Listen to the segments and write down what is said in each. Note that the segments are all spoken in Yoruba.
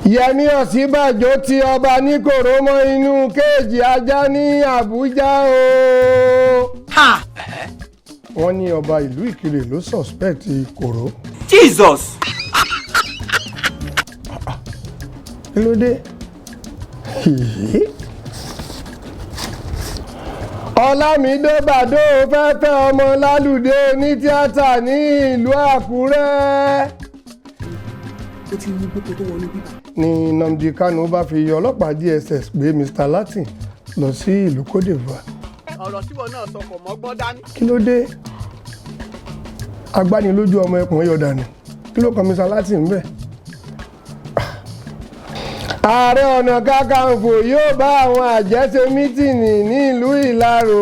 Yẹmí Ọ̀sínbàjò ti ọba Níkòró mọ́ inú kéèjì ajá ní Àbújá o. Wọ́n ní ọba ìlú Ìkirè ló suspect kòró. Jesus! Kí ló dé? Ọlámídé Bàdó fẹ́ fẹ́ ọmọ Lálùdé ní tíátà ní ìlú Àkúrẹ́. Ó ti mú gbogbo tó wọnú bíbá. Ní Nnamdi Kanu bá fi ọlọ́pàá DSS gbé Mr Latin lọ sí ìlú Côte d'Ivoire. Ọ̀rọ̀ tíwọ náà sọ kò mọ́gbọ́n dání. Kí ló dé? Agbánilójú ọmọ ẹkùn yọ dànù, kí ló kan Mr Latin bẹ́ẹ̀? Ààrẹ Ọ̀nà Kakanfò yóò bá àwọn àjẹ́ ṣe mítìnì nílùú Ìlaró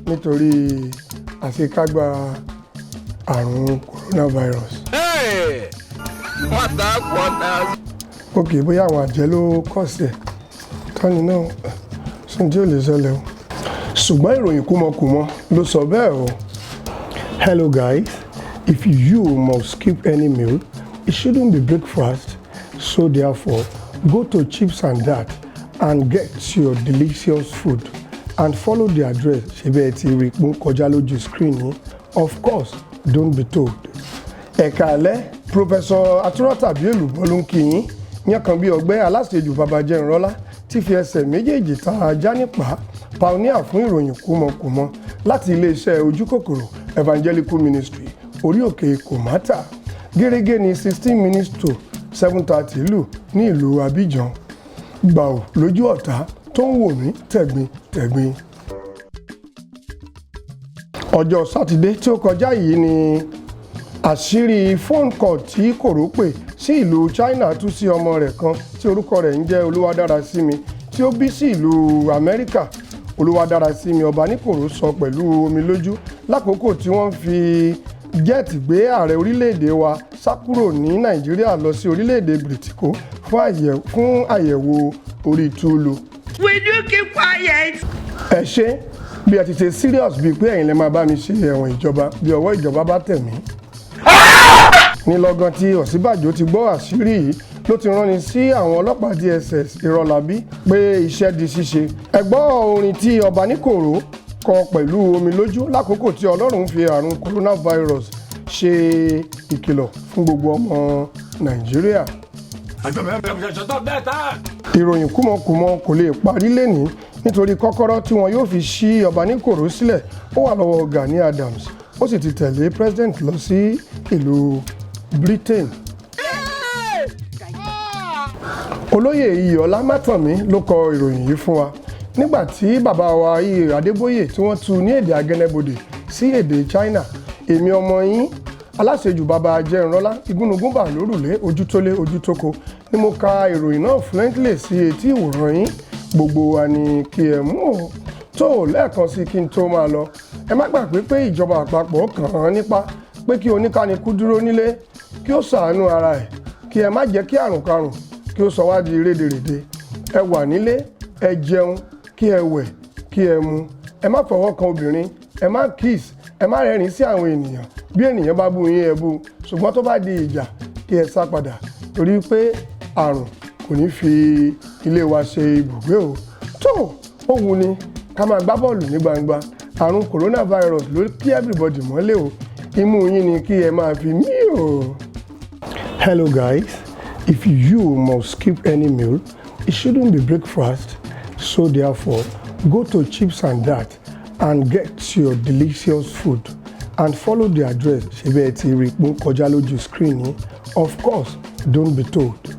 nítorí àṣekágbá àrùn coronavirus. Ok, bóyá àwọn àjẹ́ ló kọ̀ọ̀sẹ̀ tọ́ni náà sùn tí ò lè ṣẹlẹ̀ o, ṣùgbọ́n ìròyìn kúmọkùmọ ló sọ bẹ́ẹ̀ o. Hello guys, if you must skip any meal, it shouldn't be breakfast, so therefore go to Chips and Dat and get your delicious food and follow the address. Ṣebí ẹ ti rí pọ́n kọjá lójú screen yín. Of course, don't be told. Ẹ̀ka alẹ́, Professor Atúrọ́tàbí Èlùbọ́ ló ń kí yín yán kan bí ọgbẹ́ aláṣejù babajẹ́ ńrọ́lá tí fi ẹsẹ̀ méjèèjì ta ajá nípa pioneer fún ìròyìn kúmọkùmọ láti iléeṣẹ́ Ojúkòkòrò Evangelical Ministry, orí òkè Kòmátà. Gẹ́gẹ́ ní 7:16 lù ní ìlú Abidjan, gbàù lójú ọ̀tá tó ń wò mí tẹ̀gbin tẹ̀gbin. Ọjọ́ Sátidé tí ó kọjá yìí ni àṣírí phone call tí kòró pè sí ìlú China tú sí ọmọ rẹ̀ kan tí orúkọ rẹ̀ ń jẹ́ Olúwadárasími, tí ó bí sí ìlú Amẹ́ríkà. Olúwadárasími Ọbaníkòró sọ pẹ̀lú omi lójú lákòókò tí wọ́n fi jet gbé ààrẹ orílẹ̀-èdè wa sá kúrò ní Nàìjíríà lọ sí orílẹ̀-èdè Bìrìtìkó fún àyẹ̀wò orí túlù. Will you keep quiet? Ẹ ṣe bí ẹ ti ṣe serious bíi pé ẹ̀yin lè máa bá mi ṣe ẹ̀wọ̀n ìjọba bí ọwọ́ ìjọba bá tẹ̀ mí. Ní lọ́gán tí Ọ̀ṣínbàjò ti gbọ́ àṣírí yìí ló ti ránni sí àwọn ọlọ́pàá DSS Ìrọ̀lábí pé iṣẹ́ di ṣíṣe. Ẹ gbọ́ orin tí Ọbaníkòró kọ pẹ̀lú omi lójú lákòókò tí Ọlọ́run fi àrùn coronavirus ṣe ìkìlọ̀ fún gbogbo ọmọ Nàìjíríà. Ìròyìn kúmọkùmọ kò lè parí lẹ́ni nítorí kọ́kọ́rọ́ tí wọn yóò fi ṣí Ọbaníkòró sílẹ̀, ó wà lọ́wọ́ Gani Adams, ó sì ti tẹ̀lé president lọ sí ìlú Britain. Olóyè Iyọ̀lá Mátànmí ló kọ ìròyìn yìí fún wa nígbà tí bàbá wa Iyè Adébóyè tí wọ́n tú ní èdè Agẹnẹbodè sí èdè China. Èmi ọmọ yín, aláṣejù bàbá Jẹnrọlá, igúnnugún bà lórùlé, ojútólé ojútóko ni mo ka ìròyìn náà fluently sí etí ìwòran yín. Gbogbo wa ni kí ẹ mú o tó lẹ́ẹ̀kan sí kí n tó máa lọ. Ẹ má gbàgbé pé ìjọba àpapọ̀ kàn án nípa pé kí oníkánukú dúró nílé, kí ó ṣàánú ara ẹ̀, kí ẹ má jẹ́ kí àrùn karùn kí ó sọ wá di rédèrèdè. Ẹ wà nílé, ẹ jẹun, kí ẹ wẹ̀, kí ẹ mu. Ẹ má fọwọ́ kan obìnrin, ẹ má kiss, ẹ má rẹ́rìn sí àwọn ènìyàn. Bí ènìyàn bá bú yín, ẹ bú, ṣùgbọ́n tó bá di ìjà, kí ẹ sá padà, torí pé àrùn kò ní fi ilé wa ṣe ibùgbé o. Tó ó wù ni ká máa gbá bọ́ọ̀lù ní gbangba, àrùn coronavirus ló kí everybody mọ́lẹ̀ o. Imú yín ni kí ẹ máa fi mí o. Hello guys, if you must skip any meal, it shouldn't be breakfast, so therefore go to Chips and Dat and get your delicious food and follow the address. Ṣebí ẹ ti rí pọ́n kọjá lójú screen yín. Of course, don't be told.